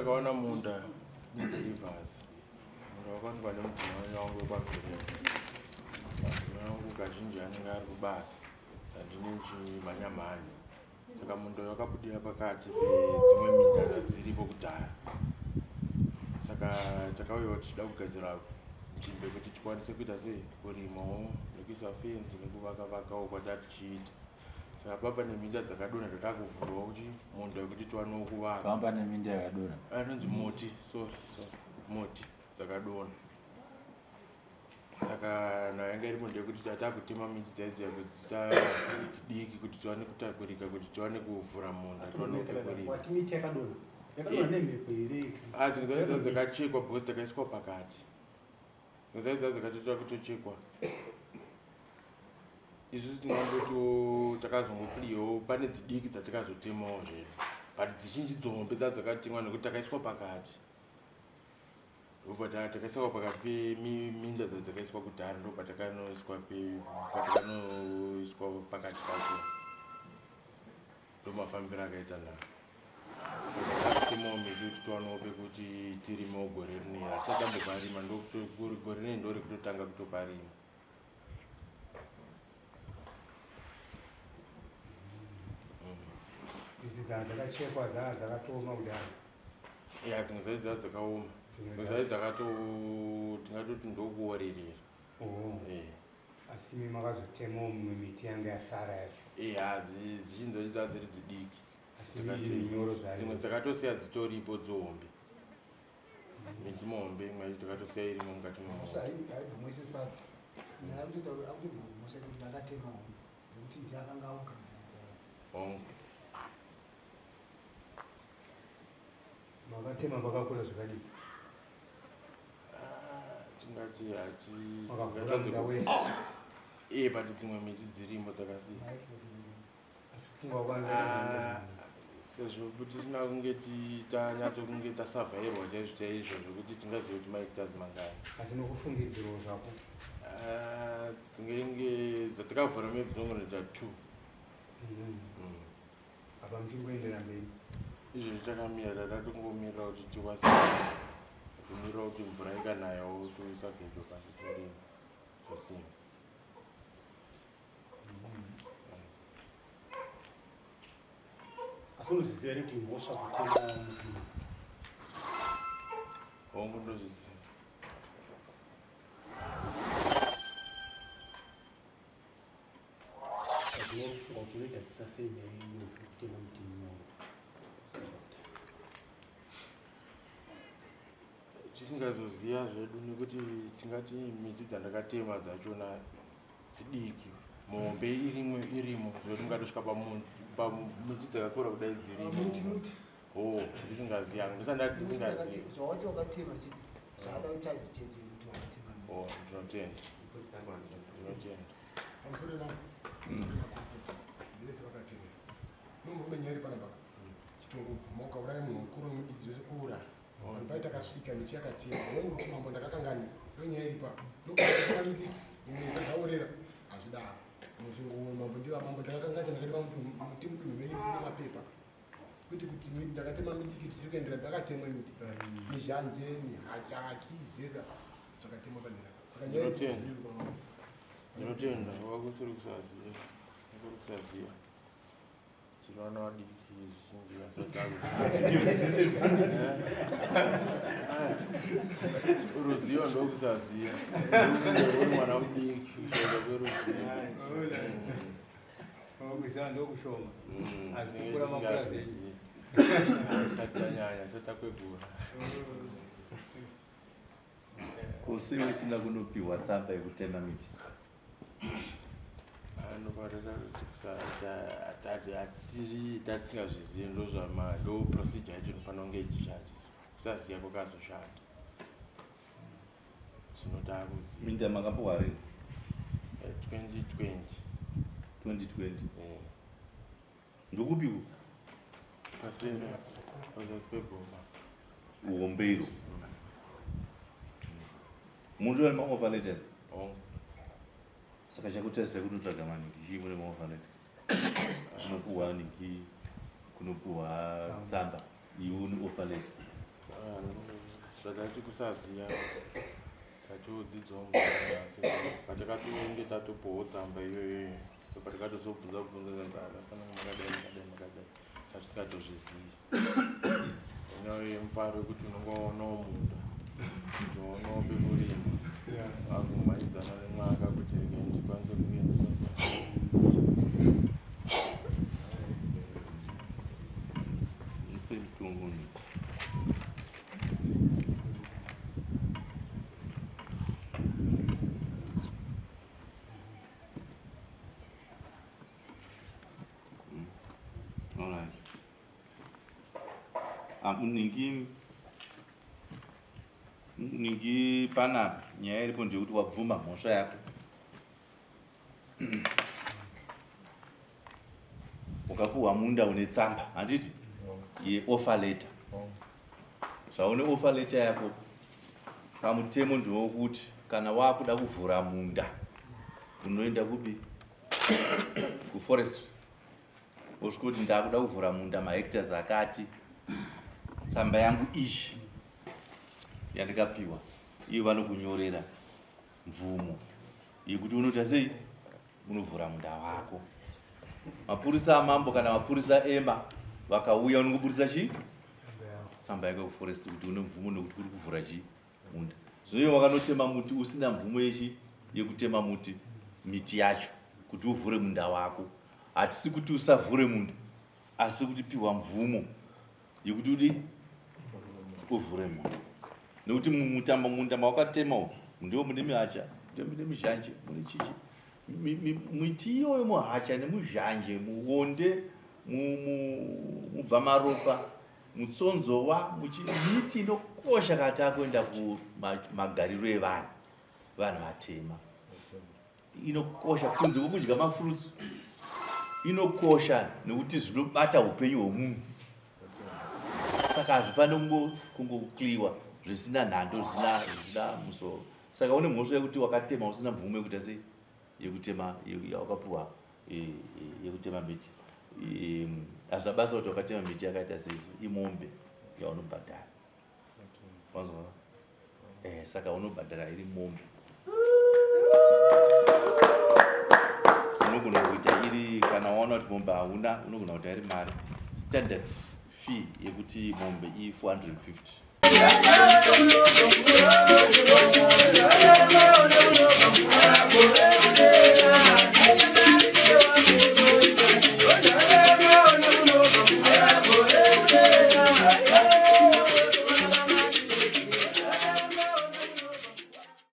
Ndakawana munda muBelievers. Munda wakawanikwa nemudzimai wangu wekwaMbereko. Mudzimai wangu kazhinji anenge ari kubasa saka ndine ndichimhanya mhanya. Saka munda uyu wakabudira pakati pedzimwe minda dziripo kudhara. Saka takauyawo tichida kugadzira nzvimbo yekuti tikwanise kuita sei kurimawo nekuisa fenzi nekuvaka vakawo kwatatichiita. Saka papa neminda dzakadonha tatakuvhurwa kuti munda wekuti tiwanewo kuvaka. Pamba neminda yakadonha. Anonzi muti, sorry, sorry. Muti dzakadonha. Saka nhau yanga iripo ndeyekuti tatakutema miti dzai dziya kuti dzidiki kuti tiwane kutakurika kuti tiwane kuvhura munda tiwane kutakurika. Wati miti yakadonha. Yakadonha nemhepo here? Ah, dzimwe dzacho dzakachekwa because takaiswa pakati. Dzimwe dzacho dzakatoita kutochekwa. Isusu tingangotiwo takazongopliyawo pane dzidiki dzatakazotemawo zvedu but dzizhinji dzombe dza dzakatemwa nekuti takaiswa pakati ndobva takaiswa pakati peminda dzakaiswa kudhara ndobva takanoiswa patakanoiswa pakati pacho ndomafambiro akaita nhau temawo miti kuti tiwanewo pekuti tirimewo gore rineri hatisati tamboparima gore rineri ndorekutotanga kutoparima. Idzi dzanga dzakachekwa dzanga dzakatooma kudaro. Ya dzimwe dzacho dzanga dzakaoma. Dzimwe dzacho dzakato tingatoti ndokuorerera. Oh. Eh. Asi imi makazotemawo mimwe miti yanga yasara yacho. Eh, ha dzizhinji dzacho dzanga dziri dzidiki. Asi minyoro zvayo. Dzimwe dzakatosiya dzitoripo dzihombe. Miti muhombe imwe yacho takatosiya irimo mukati memuhombe. Haibvumwise sadza. Nyaya yekutoita akutobvumwisa kuti ndakatema hombe nekuti ndiye akanga augadziridza. Hongu. Makatema pakakura zvakadii? Ah, tingati hati Makavhura munda wese. Eh, but dzimwe miti dzirimo dzakasiya. Asi pfungwa kwanza Ah, sezvo tisina kunge tanyatso kunge tasavhairwa chaizvo chaizvo zvekuti tingazive kuti mahectares mangani. Asi nokufungidzirwa zvako. Ah, dzinenge dzatakavhura maybe dzinongonoita 2. Apa muchingoendera mberi. Izvozvi takamira tatatongomirira kuti tikwanise kumirira kuti mvura ikanayawo toisa gejo pasi torima zvasimba. Asi unozviziva here kuti mhosva kutema muti? Hongu ndozviziva. Zvinokufunga kuti unoigadzirisa sei nyaya iyoyo yekutema muti munyoro? Tisingazoziva zvedu nekuti tingati miti dzandakatema dzachona dzidiki mombe irimo irimo zvekuti mungatosvika pamiti dzakakura kudai dzirimo. Oh, ndisingazivi hangu ndisandati ndisingazivi. Zvawati wakatema chete zvaada kuchaji chete kuti wakatema. Oh, ndinotenda. Ndinotenda. Pamusoro na vese vakaterera. Nomurume nyaya iri panapa. Chitongobvuma ukauraya munhu mukuru nomudiki zvese kuuraya. Vanhu pai takasvika miti yakatema. Hongu kuti mambo ndakakanganisa. Ndonyaya iri pa. Nokuti midiki imwe dzaorera hazvidaro. Muchingo mambo ndiva mambo ndakakanganisa ndakatema muti mudunhu menyu ndisina mapepa. Kuti kuti ndakatema midiki tichiri kuendera ndakatemwa miti. Mizhanje, mihachaki zvese zvakatemwa panhera. Saka nyaya Ndinotenda. Ndinotenda wakusiri kusaziva. Kuri kusaziva. Tiri vana vadiki zvizhinji vasati ruzivo ndokusaziva. Uri mwana mudiki kushaika kweruzivo. Kuziva ndokushoma. Asi kukura makura zvenyu. Asati tanyanya, asati takwegura. Ko sei usina kunopiwa tsamba yekutema miti? Tatisingazvizivi ndozvama ndo procedure yacho inofanira kunge ichishandiswa. Kusaziva kwakazoshanda. Zvino takuziva. Minda makapuwa rini? 2020. 2020. Ndokupi uku? Pasera, pazasi pebhoma. Uhombe iro. Muntu ane maoffer letters? Hongu. Saka chakutadzisa kunotsvaga maningi chii mune maoffer letter? Kunopuhwa niki, kunopuhwa tsamba, iwe une offer letter. Ah, Zvataiti kusaziva tatodzidzawo muasi patakatonge tatopuwawo tsamba iyoyo patakatozobvunza bvunza kanzi "Ah, panenge makadai makadai makadai tatisingatozvizivi nyaya yemufaro wekuti unonge waonawo munda waonawo pekurima akumhanyidzana nemwaka kuti rege ndikwanise kunge ndikwanise Ipe mutongo uno. All right. Ningi ningi panapa nyaya iripo ndeyekuti wabvuma mhosva yako ukapuhwa munda une tsamba handiti yeoffer letter zvaune offer letter yako pamutemo ndewokuti kana wakuda kuvhura munda unoenda kupi kuforestry wosvika kuti ndakuda kuvhura munda mahectares akati tsamba yangu iyi yandikapiwa iyo vanokunyorera mvumo yekuti unoita sei unovhura munda wako mapurisa amambo kana mapurisa ema vakauya unongoburisa chii tsamba yako yekuforest kuti une mvumo nekuti kuri kuvhura chii munda zvino wakanotema muti usina mvumo yechi yekutema muti miti yacho kuti uvhure munda wako hatisi kuti usavhure munda asi kuti piwa mvumo yekuti udi uvhure munda nekuti mumutamba munda mawakatema umu ndiwo mune mihacha ndiwo mune mizhanje mune chichi miti iyoyo muhacha nemuzhanje muonde mubvamaropa mutsonzowa miti inokosha kana takuenda kumagariro evanhu vanhu vatema inokosha kunze kwekudya mafruits inokosha nekuti zvinobata upenyu hwemunhu saka hazvifaniri kungokliwa zvisina nhando zvisina zvisina musoro saka une mhosva yekuti wakatema usina mvumo yekuita sei yekutema yawakapuwa e, e, yekutema miti hazvina basa kuti wakatema miti yakaita sei imombe yaunobhadhara wanzwa eh, saka unobhadhara iri mombe unogona kuita iri kana waona kuti mombe hauna unogona kuita iri mari standard fee yekuti mombe i 450.